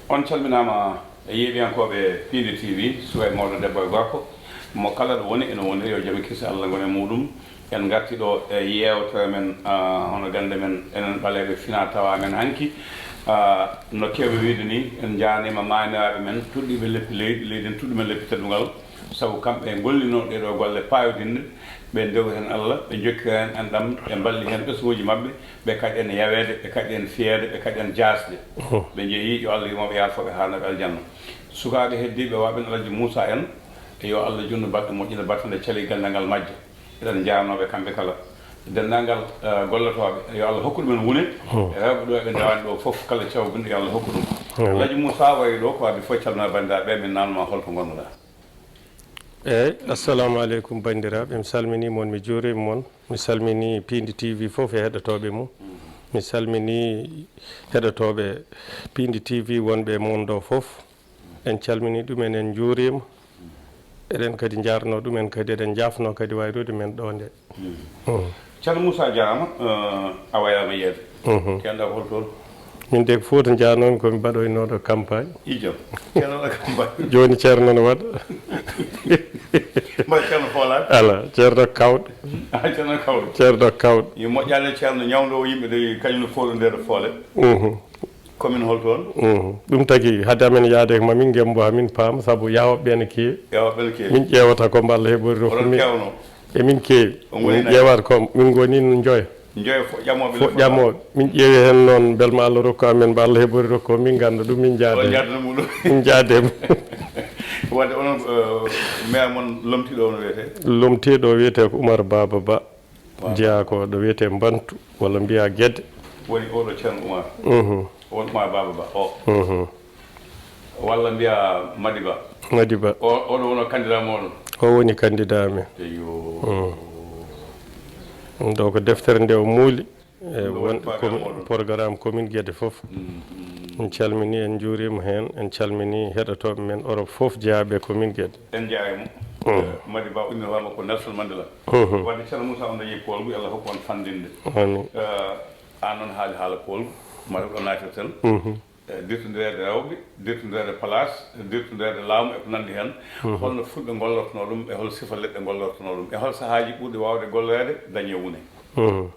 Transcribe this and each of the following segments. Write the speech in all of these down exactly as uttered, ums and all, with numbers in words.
On calminaama e yeeɓiyankooɓe Piindi T V, suka e mawɗo, debbo e gorko, mo kala ɗo woni, ene woni yo jam e kisi Allah ngon e muuɗum. En ngarti ɗo e yeewtere men, ah, hono gannde men, enen ɓaleeɓe fina tawa men hanki. Ah, no keewmi wiide ni, en njaarniima maamiraaɓe men, tuɗɗiiɓe leppi leydi, leydi en tuɗɗu men leppi teddungal. Sabu kamɓe ngollinoo ɗee ɗoo golle paayodinɗe, ɓe ndewi heen Allah, ɓe njokkira heen enɗam, ɓe mballi heen ɓesnguuji maɓɓe, ɓe kaɗi en yaweede, ɓe kaɗi en fiyeede, ɓe kaɗi en jaasde. Ɓe njeyi, yo Allah yurmo ɓe, yaafo ɓe, haarna ɓe aljanna. Sukaaɓe heddiiɓe, waaɓe en Alhaji Muusa en, e yo Allah juutnu balɗe, moƴƴina battane, cali ganndal ngal majja. Eɗen njaarnoo ɓe kamɓe kala. Denndaangal, eh, gollotooɓe, yo Allah hokku ɗumen wune. Rewɓe ɗo eɓe ndewaani ɗo fof, kala cawbinɗo, yo Allah hokku ɗum. Alhaji Muusa, wayi ɗo ko adii fof, calmina banndiraaɓe, min naamnoo ma holto ngonnoɗaa. Eeyi, assalamu aleykum banndiraaɓe. Mi salminii mon, mi juuriima mon. Mi salminii Piindi T V fof e heɗotooɓe mum. Mi salminii heɗotooɓe Piindi T V wonɓe e mum ɗo fof. En calminii ɗumen, en njuuriima. Eɗen kadi njaarnoo ɗumen kadi, eɗen njaafnoo kadi wayrude men ɗo nde. Mm. Ceerno Moussa, jaaraama, eh, a wayaama yeeso. Mhm. Ceerno, hol toon? Min de ko Fuuta njaarnoomi, ko mi mbaɗoynooɗo campagne. Ijam. Ceerno waɗa campagne. Jooni Ceerno no waɗa. Mbaɗa Ceerno foolaade? Alaa, Ceerno kawɗo. Ah, Ceerno kawɗo. Ceerno kawɗo. Yo moƴƴaani Ceerno ñawndoowo yimɓe de, kañum no fooɗondeede foole. Mhm. Commune hol toon? Mhm. Ɗum tagi, hade amen yaade ko mamin ngembo, hamin paama, sabu yahooɓe ɓe ne keewi. Yahooɓe ɓe ne keewi. Min ƴeewata ko mbo Allah heɓori rokku min. Oɗon keewno? Emin keewi. On ngoni nayi? Min ƴeewata ko, min ngoni njoya. Njoya fo-, ƴamooɓe le fo-, ƴamooɓe. Min ƴeewi heen noon, mbel ma Allah rokku amen mbo Allah heɓori rokku, min ngannda ɗum, min njaada. On njaada ɗum ɗo? Min njaade. Wadde onon, eh, maire mon lomtiiɗo on wiyetee? Lomtiiɗo wiyetee ko Oumar Baba Ba. Waaw. Jeyaa ko ɗo wiyetee Mbantu, walla mbiyaa Gede. Woni oɗo Ceerno Oumar. Mhm. Won Oumar Baba Ba o. Mhm. Walla mbiyaa Madi Ba. Madi Ba. O, oɗo woni candidat mooɗon? O woni candidat amen. Eyyo. Mm. Ɗum ɗo ko deftere nde o muuli. E ɗum ɗo won woni programme commune, oɗon? Programme commune Gede fof. Mm, mm. En calminii, en njuuriima heen. En calminii heɗotooɓe men Europe fof, jeyaaɓe e commune Gede. En njaarniima mo. Mm. Eh, Madi Ba ummitoraama ko Nelson Mandela. Mhm. Wadde Ceerno Moussa, on dañii poolgu, yo Allah hokku on fanndinde. Amiin. Eh, aan noon haali haala poolgu, mataw ɗo naatirten. Mhm. Eh, dirtondireede rewɓe, dirtondireede place, dirtondireede laamu e ko nanndi heen. Mhm. Holno fulɓe ngollortonoo ɗum, e hol sifa leɗɗe ngollortonoo ɗum, e hol sahaaji ɓurɗi waawde golloreede, dañee wune? Mhm.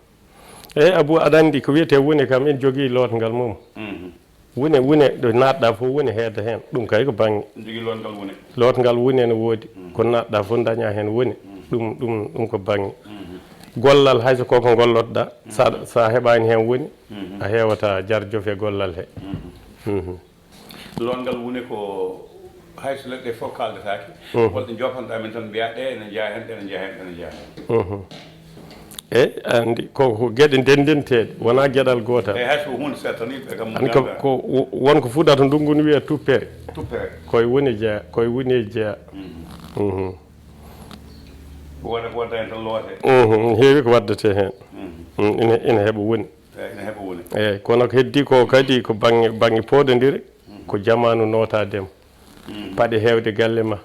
Eeyi, Abou, aɗa anndi ko wiyetee wune kam, ene jogii lootngal mum. Mhm. Wune, wune, ɗo naatɗaa fof, wune heedda heen. Ɗum kay ko baŋŋe. Ene jogii lootngal wune. Lootngal wune ene woodi. Mm. Ko naatɗaa fof, dañaa heen wune. Mm. Ɗum, ɗum, ɗum ko baŋŋe. Mhm. Gollal, hay so ko ko ngollotɗaa, sa, mhm, sa heɓaani heen wune, mhm, a heewataa jarjof e gollal he. Mhm. Mhm. Lootngal wune ko hay so leɗɗe fof kaaldetaake, mhm, wonɓe njoopanɗaa min tan mbiyaa ɗe ene njeyaa heen, ɗe ene njeyaa heen, ɗe ene njeyaa heen. Mhm. Eeyi, anndi ko, ko geɗe ndenndenteeɗe, wonaa geɗal gootal. Eeyi, hay so ko huunde seeɗa tan, yimɓe kam anndi ko, nganndaa. Ko wo-, won ko fuɗata ndunngu no wiyee tuppere. Tuppere. Koye wune jeyaa, koye wune jeyaa. Mhm. Mhm. Waɗa ko waɗda heen tan lootee. Mhm, heewi ko waɗdetee heen. Mhm. Mm, ina, ina heɓa wune. Eeyi, ina heɓa wune. Eeyi, kono ko heddii ko kadi ko baŋŋe, baŋŋe pooɗondire, mhm, ko jamaanu nootaade ma. Mhm. Paɗe heewde galle ma.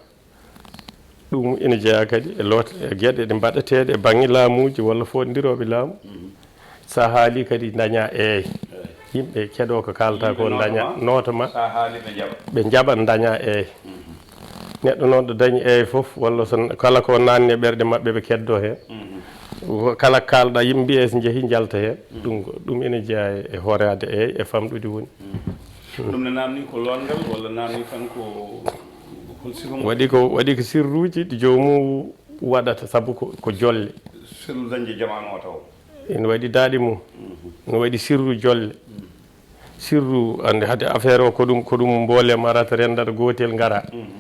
Ɗum ina jeyaa kadi e loot-, e geɗe ɗe mbaɗeteeɗe e baŋŋe laamuuji walla fooɗondirooɓe laamu. Mhm. So a haalii kadi ndañaa eey. Eey. Yimɓe keɗoo ko kaaltaa ko, yimɓe nootoma, ndañaa, nootoma. So a haalii ɓe njaɓa. Ɓe njaɓa, ndañaa eey. Mhm. Neɗɗo noon ɗo dañi eey fof, walla so n-, kala ko naatni e ɓerɗe maɓɓe, ɓe keddoo heen. Mhm. Wo-, kala kaalɗaa, yimɓe mbiya so njehii njalta heen. Mhm. Ɗum ko, ɗum ene jeyaa e, e hooraade eey, e famɗude woni. Mhm. Ɗum ne naamnii ko lootngal walla naamnii tan ko hol sifa mum? Waɗi ko, waɗi ko sirruuji ɗi joomum waɗata, sabu ko, ko jolle. Sirru dañde jamaanu o taw. Ene waɗi daaɗi mum. Mhm. Ene waɗi sirru jolle. Mhm. Sirru, anndi hade affaire o ko ɗum, ko ɗum mboolem arata renndata gootel ngara. Mhm.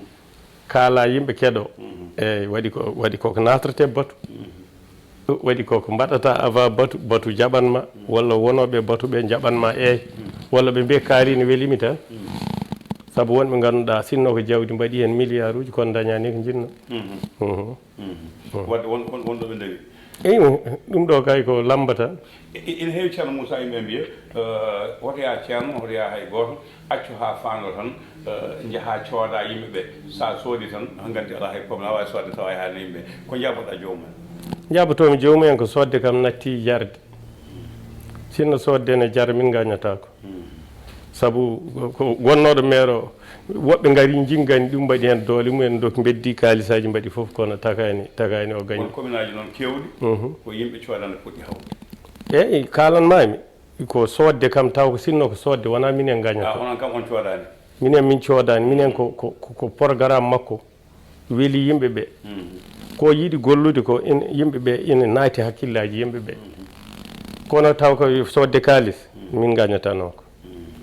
Kaalaa yimɓe keɗoo. Mhm. Eeyi, waɗi ko, waɗi ko ko naatretee batu. Mhm. Waɗi ko ko mbaɗata avant batu, batu jaɓan ma, mhm, walla wonooɓe batu ɓe njaɓan ma eey. Mhm. Walla ɓe mbiya kaari ne welii mi tan. Mhm. Sabu won ɓe ngannduɗaa sinno ko jawdi mbaɗi heen miliyaaruuji kono ndañaani ko njiɗnoo. Mhm. Mhm. Mhm. Waɗde won, won, won ɗo ɓe ndewi. Eyi, ɗum ɗo kay ko lamba tan. I-, i-, ina heewi Ceerno Moussa, yimɓe mbiya, eh, hoto yaa Ceerno, hoto yaa hay gooto, accu haa faandoo tan, eh, njahaa coodaa yimɓe ɓe. So a soodii tan, han nganndi alaa hay problème, a waawi soodde tawa a yahaani yimɓe. Ko njaboɗaa joomum en? Njabotoomi joomum en ko soodde kam natti jarde. Sinno soodde ne jara, min ngañataako. Hmm. Sabu ko gonnooɗo maire o, woɓɓe ngari njiggani ɗum, mbaɗi heen doole mumen, doki mbeddi kaalisaaji, mbaɗi fof, kono tagaani, tagaani o gañi. Won commune aji noon keewɗi, mhm, ko yimɓe coodanɗe poɗɗi hawde. Eeyi, kaalan maami, ko soodde kam, taw ko sinno ko soodde, wonaa minen ngañata. Ah, onon kam on coodaani? Minen min coodaani, minen ko, ko, ko, ko programme makko. Weli yimɓe ɓe. Mhm. Ko yiɗi gollude ko, in-, yimɓe ɓe ina naati hakkillaaji yimɓe ɓe. Mhm. Kono taw ko soodde kaalis, mhm, min ngañatanoo ko.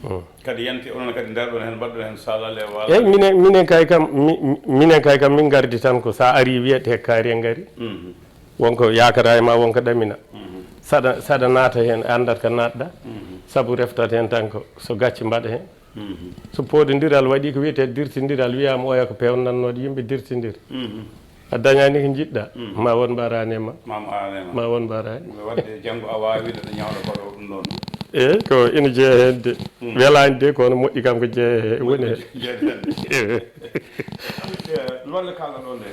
Mhm. Mm. Kadi yante onon kadi ndarɗon heen, mbaɗɗon heen salal e waala. Eeyi, minen, minen kay kam, mi-, mi-, minen kay kam min ngardi tan ko sa ari wiyete hectare en ngari. Mhm. Wonko yakata e ma, wonko ɗamina. Mhm. Saɗa, saɗa naata heen, a anndat ko naatɗa. Mhm. Sabu reftat heen tan ko so gacce mbaɗa heen. Mhm. So poodondiral waɗi ko wiyetee dirtindiral, wiyaama oya ko peewnannooɗo yimɓe dirtindir. Mhm. A dañaani ko njiɗɗa, mhm, ma won mbaaraani e ma. Ma mo arane ma. Ma won mbaaraani. Waɗde janngo a waawi wiide ɗo ñaawɗo koɗo ɗum ɗoon. Eeyi, ko ina jeya heen de. Mhm. Welaani de, kono moƴƴi kam ko jeya he, woni he. Jeya heen de. Eeyi. Eh, lolle kaalɗa ɗoon de.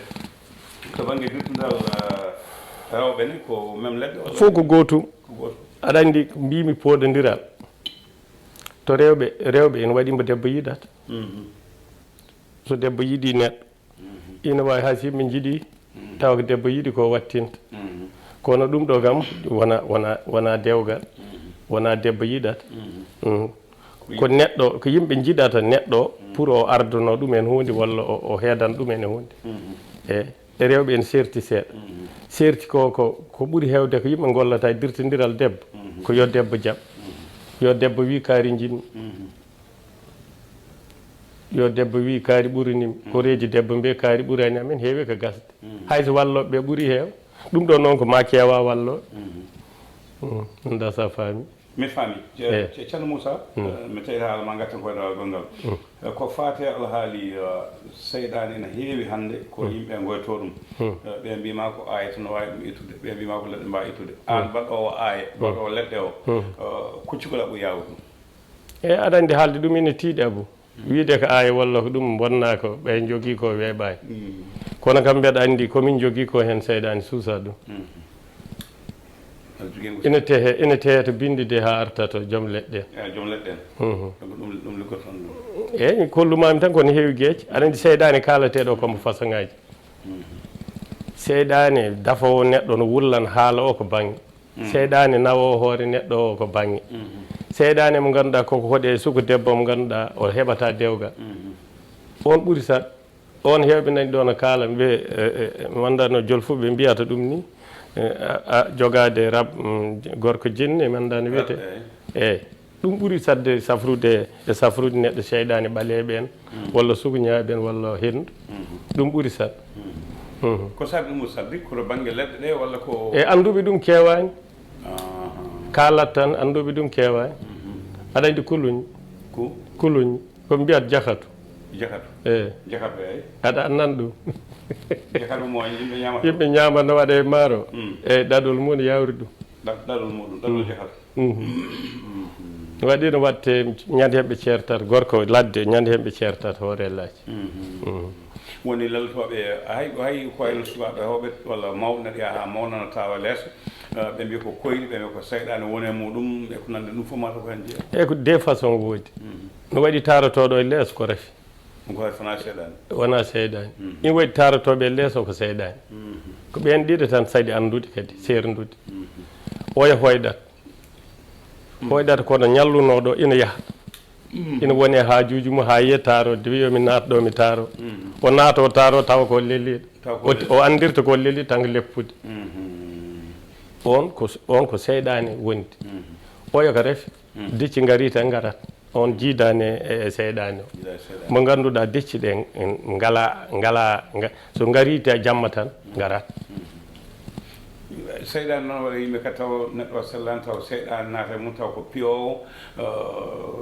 To bannge dirtindiral, eh, rewɓe ne, ko même leɗɗe walla? Fof ko gootum. Ko gootum. Aɗa anndi, mbiimi poodondiral. To rewɓe, rewɓe ene waɗi mbo debbo yiɗata. Mhm. So debbo yiɗi neɗɗo, mhm, ina waawi hay so yimɓe njiɗi, mhm, tawa ko debbo yiɗi ko wattinta. Mhm. Kono ɗum ɗo kam wona, wona, wona dewgal, mhm, wona debbo yiɗata. Mhm. Mhm. Ko neɗɗo, ko yimɓe njiɗata neɗɗo, mhm, pour o ardano ɗumen huunde walla o, o heedan ɗumen e huunde. Mhm. Eeyi. E rewɓe ene serti seeɗa. Mhm. Serti ko, ko, ko ɓuri heewde ko yimɓe ngollata e dirtindiral debbo, mhm, ko yo debbo jaɓ. Mhm. Yo debbo wi kaari njiɗmi. Mhm. Yo debbo wi kaari ɓuraniimi. Mhm. Koreeji debbo mbiya kaari ɓurani amen heewi ko gasde. Mhm. Hay so wallooɓe ɓe ɓuri heew. Ɗum ɗo noon ko ma keewa wallooɓe. Mhm. Mm, nda sa faami. Mi faami. Ce-, eh, ce-, Ceerno Muusa, mm, eh, mi tawi haala ma ngattan koye ɗo gongal. Mm. Eh, ko faati e alhaali, eh, seyɗaane ene heewi hannde ko, mm, yimɓe ngoytoo ɗum. Mm. Eh, ɓe mbiima ko aaye tan no waawi ɗum ittude, ɓe mbiima ko leɗɗe mbaawa ittude. Mm. Aan baɗɗoowo aaye, mm, baɗɗoowo leɗɗe o, mm, eh, ko cukalaa ɓuri yaawude ɗum? E aɗa anndi haalde ɗum ene tiiɗi, Abu. Wiyde ko aaye walla ko ɗum bonna ko ɓe njogii ko weeɓaani. Mm. Kono kam mbeɗa anndi ko min njogii ko heen seyɗaani suusa ɗum. Mm. Aɗa jogii ko ina tehe, ina tehe to binndi de haa arta to joom leɗɗe. Eh, joom leɗɗe. Mhm. Ɗum, ɗum, ɗum liggoton ɗum. Eeyi, kollumaami tan ko no heewi geec. Aɗa anndi seyɗaane kaalateeɗo ko mbo façon ŋaaji. Mhm. Seyɗaane dafoowo neɗɗo no wullan haala o ko baŋŋe. Mm. Seyɗaane nawoowo hoore neɗɗo o ko baŋŋe. Mhm. Seyɗaane mo ngannduɗaa koko hoɗe suka debbo mo ngannduɗaa o heɓata dewgal. Mhm. On ɓuri sat, on heewɓe nani ɗo no kaala, mbiye, e, e, e, mi anndaa no jolfuɓe mbiyata ɗum ni, e, a, a, jogaade rab, mm, gorko jinne, mi anndaa no wiyetee. Rab, eey. Eey. Ɗum ɓuri saɗde safrude e safrude neɗɗo seyɗaane ɓaleeɓe en, mm, walla sukuñaaɓe en, walla henndu. Mhm. Ɗum ɓuri saɗ. Mhm. Mhm. Ko saɗi ɗum saɗde, ko to bannge leɗɗe ɗe, walla ko? E annduɓe ɗum keewaani. Aha. Kaalat tan, annduɓe ɗum keewaani. Mhm. Aɗa anndi kuluñ? Ko? Kuluñ. Ko mbiyat jakatu. Jakatu? Eey. Jakatu, eey. Aɗa annan ɗum? Jakatu mo yimɓe ñaamata? Yimɓe ñaama no waɗa e maaro. Mm. Eey, ɗaɗol mum yawri ɗum. Ɗa-, ɗaɗol muɗum, ɗaɗol, mm, jakatu. Mhm. Mhm. Waɗi no waɗte ñande heɓɓe ceertata, gorko ladde, ñande heɓɓe ceertata hoore laaji. Mhm. Mhm. Woni laltooɓe, hay, hay ko wayno sukaaɓe hewɓe walla mawɓe ne yaha haa mawnana tawa leeso, eh, ɓe mbiya ko koyɗi, ɓe mbiya ko seyɗaane woni e muɗum, e ko nanndi ɗum fof mata ko heen jeyaa. E ko deux façons woodi. Mhm. No waɗi taarotooɗo e leeso ko rafi. Ɗum ko rafi wonaa seyɗaane. Wonaa seyɗaane. Mhm. Ina waɗi taarotooɓe e leeso ko seyɗaane. Mhm. Ko ɓeen ɗiɗo tan saɗi anndude kadi, seerndude. Mhm. Oya hoyɗat. Hoyɗata kono ñallunooɗo ina yaha. Mm. Ina woni e haajuuji mum haa yiya taaro, de wiya mi naat ɗo mi taaro. Mm. O naata o taaro tawa ko leliiɗo. Tawa ko o, leliiɗo. O anndirta ko leliiɗo tan ko leppude. Mm-hmm. On ko, on ko seyɗaane wondi. Mm-hmm. Oya ko rafi, mm, decci ngarii tan ngarat. On jiidaani e, e seyɗaane o. Jiidaani e seyɗaane. Mo ngannduɗaa decci ɗe, en, ngalaa, ngalaa, nga-, so ngarii te jamma tan, ngarat. Mm-hmm. Seyɗaane noon waɗa yimɓe kadi taw neɗɗo o sellaani, taw seyɗaane naata e mum, taw ko piyoowo, eh,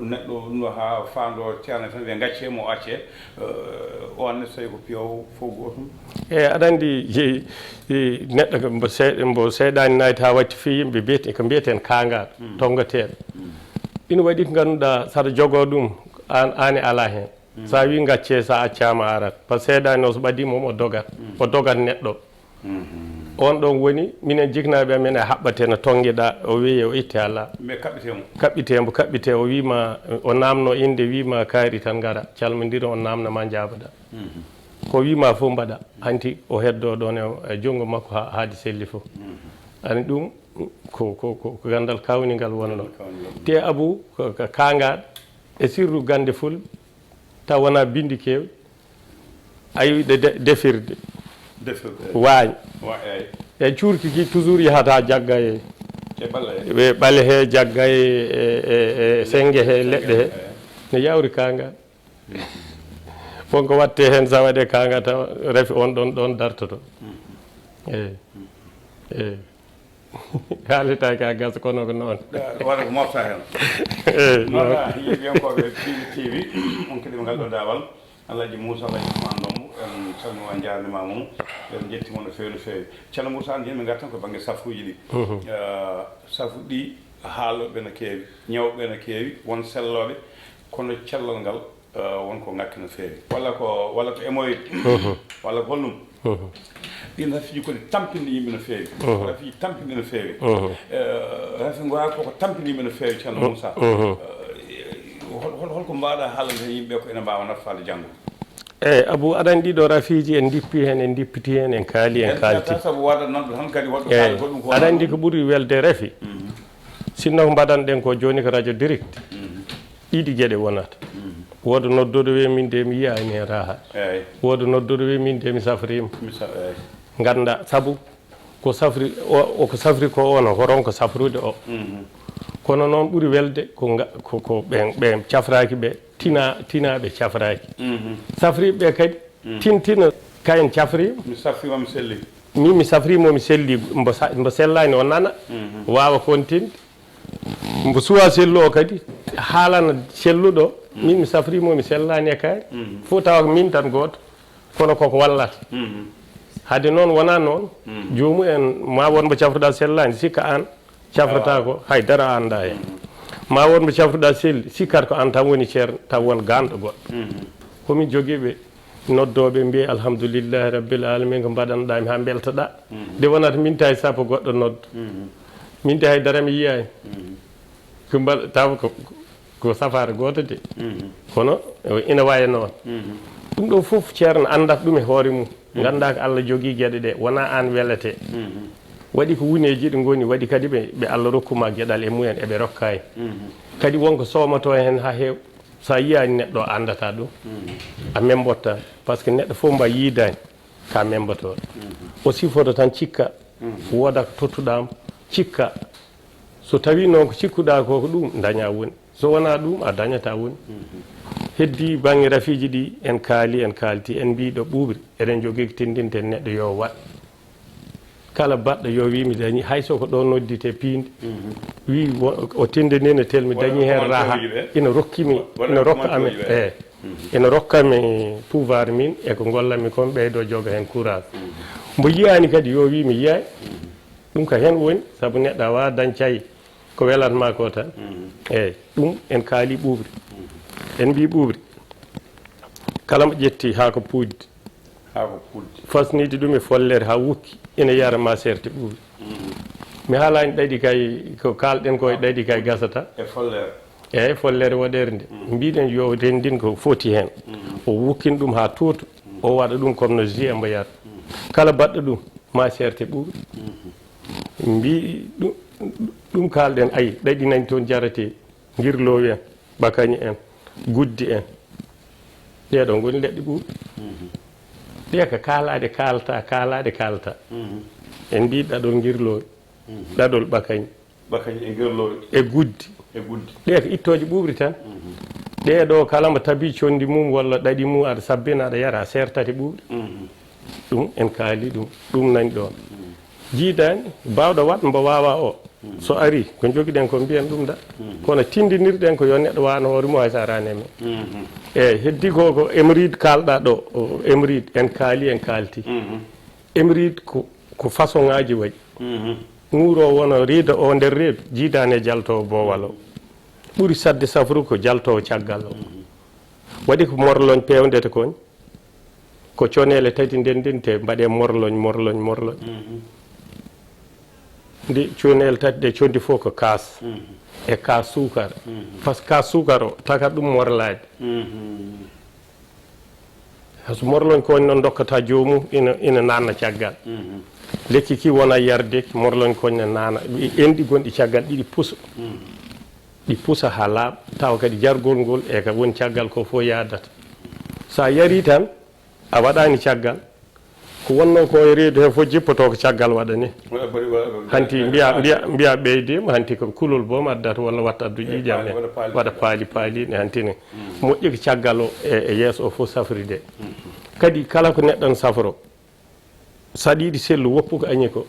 neɗɗo no haa faandoo ceerno tan, ɓe ngaccee mo, accee, eh, o annda so tawi ko piyoowo fof gootum. Eey, aɗa anndi, je-, e, neɗɗo ko mbo sey-, mbo seyɗaane naati haa watti fii yimɓe mbiyete-, ko mbiyeten kaangal, mm, tonngoteeɗo. Mm. Ina waɗi ko ngannduɗaa, saɗa jogoo ɗum, aan, aan e alaa heen. Mm. So a wii ngaccee, so a accaama a arat. Par ce que seyɗaane o so ɓadii mum, o dogat. Mm. O dogat neɗɗo. Mhm. On ɗon woni, minen jiknaaɓe amen a haɓɓate no tonngeɗaa, o wiye o itte alaa. Mais kaɓɓitee mo. Kaɓɓitee mo, kaɓɓitee, o wiima, o naamno innde, wiima kaari tan ngara, calmondiren, on naamna ma njaaboɗaa. Mhm. Ko wiima fof mbaɗa, hanti o heddo ɗon e, e junngo makko ha, haadi selli fof. Mhm. Ani ɗum ko, ko, ko, ko ganndal kawningal wonno. Ganndal kawningal. Te Abu, ko, ko kaangaɗo e sirru gannde Fulɓe, taw wonaa binndi keewɗi, a yi'ii ɗe de-, defirde. Defirde. Waañ. Wa-, eey. E cuurki ki toujours yahata jagga e, e ɓale he. E ɓale he, jagga e, e, e, e sennge he, leɗɗe he. Eey. Ne yawri kaangaɗo. Won ko watte heen, so waɗe kaangaɗo taw rafi on ɗon, ɗon dartoto. Mm. Eey. Mm. Eey. Haalitaake a gasa, kono ko noon. Eh, wata ko mofta heen. Eey, noon. Noon, ah, yeeɓiyankooɓe T V T V, on keɗima ngal ɗo daawal. Alhaji Moussa, Alhaji Ousmane Lombo, en calmima, en njaarnima mo, en njetti mo no feewi, no feewi. Ceerno Moussa, an, min ngartan ko bannge safuuji ɗi. Mhm. Eh, safu ɗi, haalooɓe no keewi, ñawɓe no keewi, won sellooɓe, kono cellal ngal, eh, won ko ŋakki no feewi. Walla ko, walla ko hémorroïde. Mhm. Walla ko honɗum? Mhm. Ɗin rafiiji ko ɗi tampinɗi yimɓe no feewi. Mhm. Rafiiji tampinɗi no feewi. Mhm. Eh, rafi ngoo koko tampini yimɓe no feewi, Ceerno Moussa. Mhm. Eh, hol, hol, hol ko mbaawɗaa haalande heen yimɓe ko ina mbaawa nafaade janngo? Eey, Abu, aɗa anndi ɗiɗo rafiiji en ndippi heen, en ndippiti heen, en kaali, en kaalti. Sabu waɗa noon, tan kadi woɗɗo kaali goɗɗum ko aɗa anndi ko ɓuri welde rafi. Mhm. Sinno ko mbaɗanɗen ko jooni ko radio direct. Mhm. Ɗiɗi geɗe wonata. Mhm. Wooda noddooɗo wiya min de mi yiyaani heen raha. Eey. Wooda noddooɗo wiya min de mi safriima. Mi sa-, eey. Ngannda sabu ko safri o, o ko safri ko ono, horon ko safrude o. Mhm. Kono noon ɓuri welde ko nga-, ko, ko ɓen, ɓen cafraaki ɓe, tina, tinaaɓe cafraaki. Mhm. Safriiɓe ɓe kadi, mm, tintina kayen cafriima. Mi safriima, mi selli. Min mi safriima, mi selli. Mbo sa-, mbo sellaani o nana, mhm, waawa kontinde. Mbo suwaa sellu o kadi, haalana selluɗo, mm, min mi safriima, mi sellaani e kaari. Mhm. Fof tawa ko min tan gooto. Kono koko wallata. Mhm. Hade noon wonaa noon, mhm, joomum en ma won mbo cafruɗaa sellaani, sikka aan cafrataa ko, hay dara a anndaa heen. Mhm. Ma won mbo cafruɗaa selli, sikkat ko aan tan woni ceerno, taw won ganɗo goɗɗo. Mhm. Ko min jogiiɓe noddooɓe mbiye, "Alhamdulillahi Rabbil Alamin, ko mbaɗanɗaa mi haa mbeltoɗaa." Mhm. Nde wonata min tawi sappo goɗɗo nodda. Mhm. Min tawi hay dara mi yiyaani. Mhm. Ko mbaɗa, taw ko, ko safaara gooto de. Mhm. Kono ina waya noon. Mhm. Ɗum ɗo fof ceerno anndat ɗum e hoore mum. Mhm. Nganndaa ko Allah jogii geɗe ɗe, wonaa aan welete. Mhm. Waɗi ko wuneeji ɗi ngoni, waɗi kadi ɓe, ɓe Allah rokkuma geɗal e mumen, eɓe rokkaani. Mhm. Kadi wonko soomotoo heen haa heew. So a yiyaani neɗɗo, a anndataa ɗum. Mhm. A membotta, par ce que neɗɗo fof mbo yiidaani, ka memboto. Mhm. O sifoto tan cikka, mhm, wooda ko tottuɗaa mo, cikka. So tawii noon ko cikkuɗaa ko, ko ɗum dañaa woni. So wonaa ɗum, a dañataa woni. Mhm. Heddii baŋŋe rafiiji ɗi en kaali, en kaalti, en mbii ɗo ɓuuɓri, eɗen njogii ko tinndinten neɗɗo yo waɗ. Kala baɗɗo yo wii mi dañii, hay so ko ɗo nodditee piindi. Mhm. Wii wo-, o tinndinii no tel mi dañii heen raha. Ina rokki mi, ina rokka amen, eey. Mhm. Ina rokka mi pouvoir min e ko ngollan mi kon ɓeydo joga heen courage. Mhm. Mbo yiyaani kadi yo wii mi yiyaani. Mhm. Ɗum ka heen woni, sabu neɗɗo a waawaa dañ cay ko welatma ko tan. Mhm. Eey, ɗum en kaali ɓuuɓri. Mhm. En mbii ɓuuɓri. Kala mo ƴetti haa ko puuddi. Haa ko puuddi. Fasnidi ɗum e follere haa wukki, ina yara ma serte ɓuuɓri. Mhm. Mi haalaani ɗaɗi kay, ko kaalɗen ko e ɗaɗi kay gasata. E follere. Eey, follere woɗeere nde. Mhm. Mbiɗen yo renndin ko foti heen. Mhm. O wukkin ɗum haa tuuta. Mhm. O waɗa ɗum comme no jus mbo yara. Mhm. Kala baɗɗo ɗum, ma serte ɓuuɓri. Mhm. Mbi ɗum, ɗum kaalɗen, ayi, ɗaɗi nani toon jaratee, ngirloowi en, ɓakañi en, guddi en. Ɗee ɗoo ngoni leɗɗe ɓuuɓri. Mhm. Ɗee ko kaalaaɗe kaalta, kaalaaɗe kaalta. Mhm. En mbi ɗaɗol ngirloowi, mhm, ɗaɗol ɓakañi. Ɓakañi e ngirloowi. E guddi. E guddi. Ɗee ko ittooje ɓuuɓri tan. Mhm. Ɗee ɗoo kala mbo tabi conndi mum walla ɗaɗi mum, aɗa sabbina, aɗa yara, a sertate ɓuuɓri. Mhm. Ɗum en kaali ɗum, ɗum nani ɗoon. Mhm. Jiidaani, baawɗo waɗ mbo waawaa o. Mhm. So arii, ko njogiɗen ko mbiyen ɗum da. Mhm. Kono tinndinirɗen ko yo neɗɗo waano hoore mum hay so araani e men. Mhm. Eey, heddi ko, ko hémorroïde kaalɗaa ɗo, o hémorroïde, en kaali, en kaalti. Mhm. Hémorroïde ko, ko façon ŋaaji waɗi. Mhm. Ŋuuroowo wona reedu o nder reedu, jiidaani e jaltoowo boowal o. Ɓuri saɗde safru ko jaltoowo caggal o. Mhm. Waɗi ko morloñ peewndete koñ, ko coneele tati ndenndinte, mbaɗee morloñ, morloñ, morloñ. Mhm. Nde cuunel tati ɗe condi fof ko kaas. E kaas suukar. Parce que kaas suukar o, taka ɗum morlaade. Parce que morloñ koñ noon dokkata joomum ina, ina naatna caggal. Lekki ki wona yarde, morloñ koñ ne naana. Enɗi gonɗi caggal ɗiɗi puso. Ɗi pusa haa laaɓa, tawa kadi jargol ngol e ka woni caggal ko fof yahdata. So a yari tan, a waɗaani caggal, ko wonnoo ko e reedu he fof jippoto ko caggal waɗani. Hanti mbiya, mbiya, mbiya ɓeydiima, hanti ko kulol boom addata walla watta addu ƴiiƴam en. Waɗa paali, paali ne hanti ne. Moƴƴi ko caggal o e, e yeeso o fof safride. Kadi kala ko neɗɗo ne safro, so aɗa yiɗi sellu, woppu ko añi ko.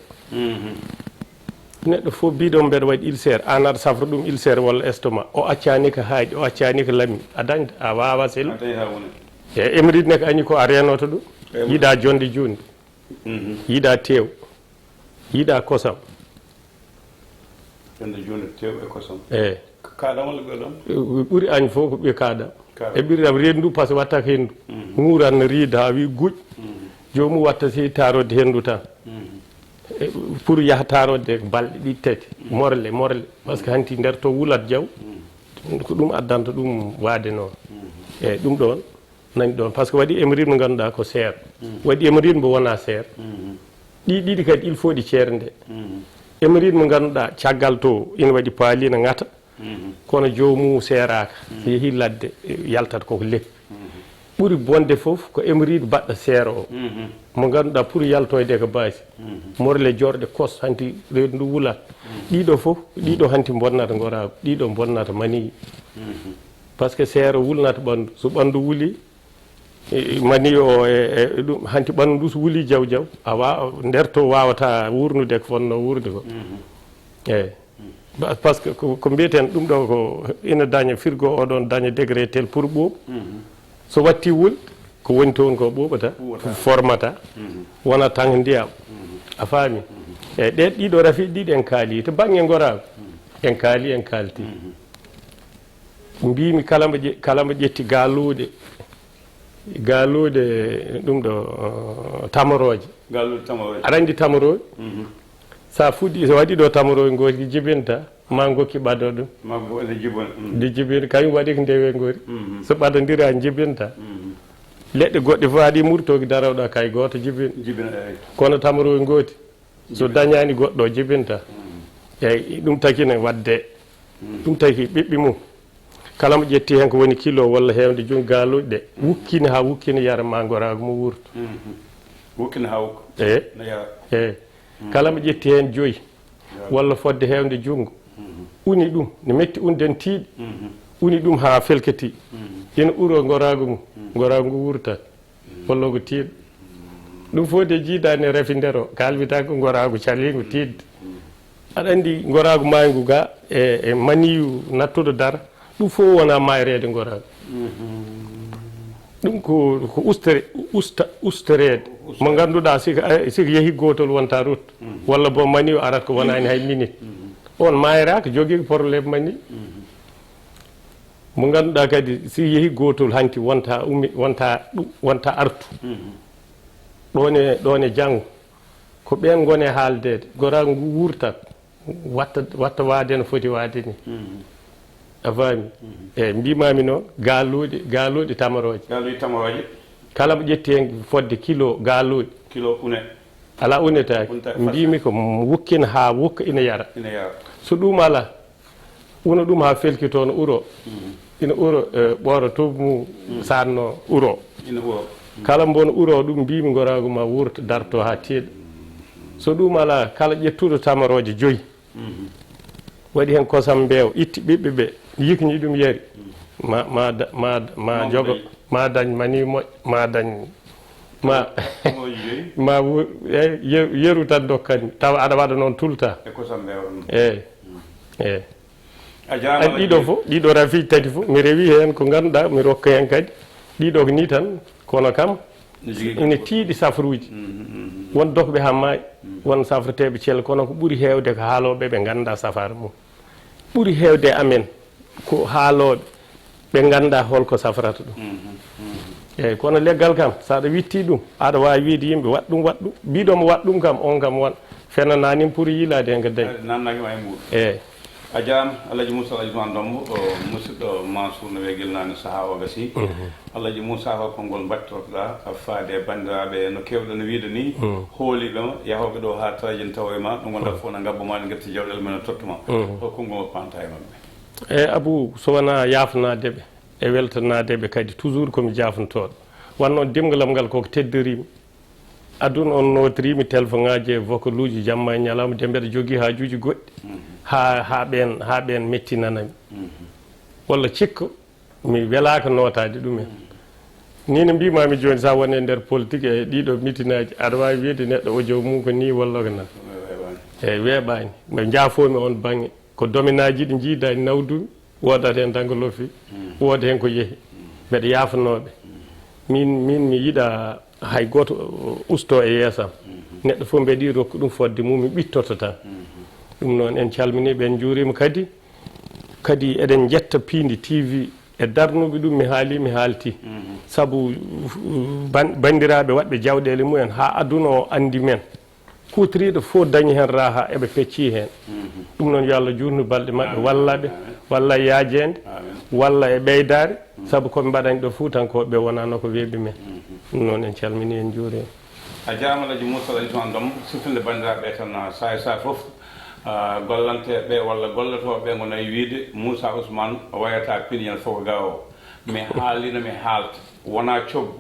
Neɗɗo fof mbiɗo mbeɗa waɗi ulcère, aan aɗa safra ɗum ulcère walla estomac. O accaani ko haaƴi, o accaani ko lami. A dañta, a waawa sellu. A dañta woni. E hémorroïde ne ko añi ko a reenoto ɗum. Yiɗa jonde juunde. Yiɗa teew. Yiɗa kosam. Jonde juunde, teew e kosam. Eey. Ko kaaɗam walla ɓiyoɗam? Ɓuri añ fof ko ɓiyo kaaɗam. Kaaɗam. E ɓirdam reendu, parce que watta ko henndu. Ŋuuran no riida haa wi guƴ. Joomum watta si taarode henndu tan. E, pour yaha taarode balɗe ɗiɗi tati. Morle, morle. Parce que hanti nder to wulat jaw. Ko ɗum addanta ɗum waade noon. Eey, ɗum ɗoon nani ɗoon. Parce que waɗi hémorroïde mo ngannduɗaa ko seer. Waɗi hémorroïde mbo wona seer. Ɗi ɗiɗi kadi il faut ɗi ceernde. Hémorroïde mo ngannduɗaa caggal to ina waɗi paali ina ŋata. Kono joomum seeraaka. So yehii ladde, yaltat koko leppi. Ɓuri bonde fof ko hémorroïde baɗɗo seera o. Mo ngannduɗaa pour yaltoyde ko baasi. Morle jorɗe kos hanti reedu ndu wulat. Ɗiɗo fof, ɗiɗo hanti bonnata ngoraagu, ɗiɗo bonnata maniyu. Parce que seera wulnata ɓanndu. So ɓanndu wuli, e, maniyu o e, e ɗum, hanti ɓanndu ndu so wuli jaw jaw, a wa-, nder to waawata wuurnude ko fotnoo wuurde ko. Eey. Ba-, parce que ko, ko mbiyeten ɗum ɗo ko ina daña frigo o ɗon daña degré tel pour ɓuuɓ. So watti wul, ko woni toon ko ɓuuɓata, formata, wona tan ndiyam. A faami? Eey, ɗe ɗiɗo rafi ɗiɗi en kaali. To bannge ngoraagu, en kaali, en kaalti. Mbimi kala mbo ƴe-, kala mbo ƴetti gaaluuɗe, gaaluuɗe ɗum ɗo, uh, tamorooje. Gaaluuɗe tamorooje. Aɗa anndi tamorooje? So a fuɗɗi, so waɗi ɗo tamorooje ngooti ki jibinta, ma ngokki ɓado ɗum. Ma ngo ene jibina. Ndi jibina, kañum waɗi ko ndewe ngoori. So ɓadondira jibinta. Leɗɗe goɗɗe fof aɗi murtooki daroɗa kay gooto jibina. Jibina, eey. Kono tamorooje ngooti, so dañaani goɗɗo jibinta. Eey, ɗum taki ne waɗde. Ɗum taki ɓiɓɓe mum. Kala mo ƴetti heen ko woni kilo walla heewde junngo gaaluuɗe ɗe, wukkina haa wukkina yara ma ngoraagu mo wuurta. Wukkina haa wukka. Eey. No yara. Eey. Kala mo ƴetti heen joyi walla fodde heewde junngo, uni ɗum, ne metti unde n tiiɗi, uni ɗum haa felkiti. Ina uro ngoraagu mum, ngoraagu ngu wuurtat. Walla ko tiiɗ. Ɗum fof de jiidaani e rafi nder o, kaalwita ko ngoraagu caliingu tiiɗde. Aɗa anndi ngoraagu maayngu ga e, e maniyu nattuɗo dara, ɗum fof wona mayreede ngoraagu. Ɗum ko, ko ustere, usta, ustereede. Mo ngannduɗaa sika, eh, sika yehi gootol wonta rut. Walla bo maniyu arat ko wonaani hay minute. On mayraaka jogii ko problème mani. Mo ngannduɗaa kadi si yehi gootol hanki wonta ummi, wonta ɗu-, wonta artu. Ɗoon e, ɗoon e janngo. Ko ɓeen ngoni e haaldeede. Ngoraagu ngu wuurtat. Watta, watta waade no foti waade ni. A faami? Eey, mbimaami noon, gaaluuɗe, gaaluuɗe tamarooje. Gaaluuɗe tamarooje. Kala mo ƴetti heen fodde kilo gaaluuɗe. Kilo une. Alaa unetaake. Unetaake. Mbimi ko wukkina haa wukka ina yara. Ina yara. So ɗum alaa, una ɗum haa felki toon uro. Ina uro, eh, ɓoora to mum saatno uro. Ina uro. Kala mbo no uro ɗum mbimi ngoraagu ma wuurta darto haa tiiɗa. So ɗum alaa, kala ƴettuɗo tamarooje joyi, waɗi heen kosam mbeewa, itti ɓiɓɓe ɓe, yikni ɗum yari. Ma, ma da-, ma, ma jogo, ma dañ mani moƴƴo, ma dañ, ma, ma wu-, eh, ye-, yeru tan dokkani. Tawa aɗa waɗa noon tout le temps. E kosam mbeewa, mm. Eey. Eey. A jaaraama. Ɗiɗo fof, ɗiɗo rafi tati fof, mi rewi heen ko ngannduɗaa, mi rokka heen kadi. Ɗiɗo ko nii tan, kono kam, ina tiiɗi safruuji. Won dokɓe haa maayi, won safreteeɓe celle, kono ko ɓuri heewde ko haalooɓe ɓe nganndaa safaara mum. Ɓuri heewde e amen ko haalooɓe ɓe nganndaa hol ko safrata ɗum. Eey, kono leggal kam, so aɗa witti ɗum, aɗa waawi wiyde yimɓe, "Waɗ ɗum, waɗ ɗum." Mbiɗo mo waɗ ɗum kam, on kam won Fenanaa nin pour yiilaade heen ko dañ. Nannaaki ma e mbuuɗu. Eeyi. A jaaraama Alhaji Moussa Alhaji Ousmane Dombo, o musidɗo Mansour no wiya gila naane sahaa o gasi. Alhaji Moussa ko konngol mbattortoɗaa faade e banndiraaɓe no keewɗen wiyde nii, hooliiɓe ma, yahooɓe ɗo haa Tarajini tawo e ma, ɗum wonaa fof na ngabbo ma, ne ngetti jawɗeele men no tottu ma. Ko konngol mo paanta e maɓɓe. Eeyi Abou, so wonaa yaafnaade ɓe e weltanaade ɓe kadi toujours ko mi jaafnotooɗo. Wanno dimngalam ngal koko teddoriimi. Aduna on nootoriimi telefoŋaaji e vokaluuji jamma e ñalaama de mbeɗa jogii haajuuji goɗɗi haa haa ɓeen haa ɓeen mettinanami walla cikka mi welaaka nootaade ɗum en. Nii no mbiimaami jooni so a woni e nder politik e ɗiiɗoo mitinaaji aɗa waawi wiide neɗɗo audio mum ko nii walla ko nan. Eeyi weeɓaani. Mbe njaafoomi oon baŋŋe. Ko domenaaji ɗi njiidaani nawdumi, woodat heen tan ko lofi, wooda heen ko yehi. Mbeɗa yaafanoo ɓe. Miin miin mi yiɗaa hay gooto ustoo e yeeso am. Neɗɗo fof mbeɗa yiɗi rokku ɗum fodde mum, mi ɓittoto tan. Ɗum noon en calminii ɓe, en njuuriima kadi. Kadi eɗen njetta Piindi TV e darnuɓe ɗum, mi haalii mi haaltii. Sabu banndiraaɓe waɗɓe jawɗeele mumen haa aduna o anndi men. Kuutoriiɗo fof dañi heen raaha eɓe peccii heen. Ɗum noon yo Allah juutnu balɗe maɓɓe, walla ɓe, walla e yaajeende, walla e ɓeydaare, sabu ko ɓe mbaɗani ɗo Fuutankooɓe ɓe wonaano ko weeɓi men. Ɗum noon en calminii en njuuriima. A jaaraama Alhaji Moussa Alhaji Ousmane Dombo, siftinde banndiraaɓe ɓe tan sahaa e sahaa fof. Gollanteeɓe ɓe walla gollotooɓe ɓe ngonay wiyde Moussa Ousmane wayata piindi ñande fof ko ga o. Mi haalino mi haalta, wonaa coggu.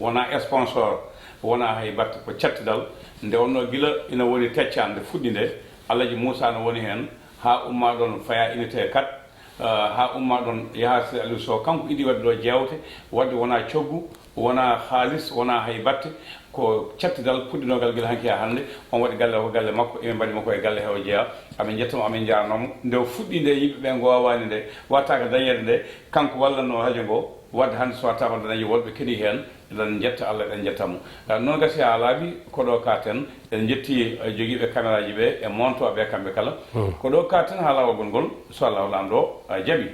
Wonaa sponsor, wonaa hay batte, ko cattidal. Nde wonnoo gila ina woni tecca nde fuɗɗi nde, Alhaji Moussa no woni heen haa ummaa ɗoon fayaa unité quatre, haa ummaa ɗoon yaha Seydi Aliou Sow, kanko idii waɗde ɗo jeewte, waɗde wonaa coggu, wonaa haalis, wonaa hay batte, ko cattidal puɗɗinoogal gila hanki haa hannde. On waɗi galle o ko galle makko, emin mbaɗi mo ko e galle he o jeyaa. Amin njetta mo, amin njaarnoo mo. Nde o fuɗɗii nde yimɓe ɓe ngoowaani nde, waɗtaaka dañeede nde, kanko wallatnoo rajo ngo. Waɗde hannde so waɗtaama dañeede wonɓe keɗii heen, eɗen njetta Allah, eɗen njetta mo. Noon gasi haa laaɓi, ko ɗo kaaten, eɗen njetti jogiiɓe kameraaji ɓe e montooɓe ɓe kamɓe kala. Ko ɗo kaaten haa laawol gongol, so Allah o Laamɗo jaɓii.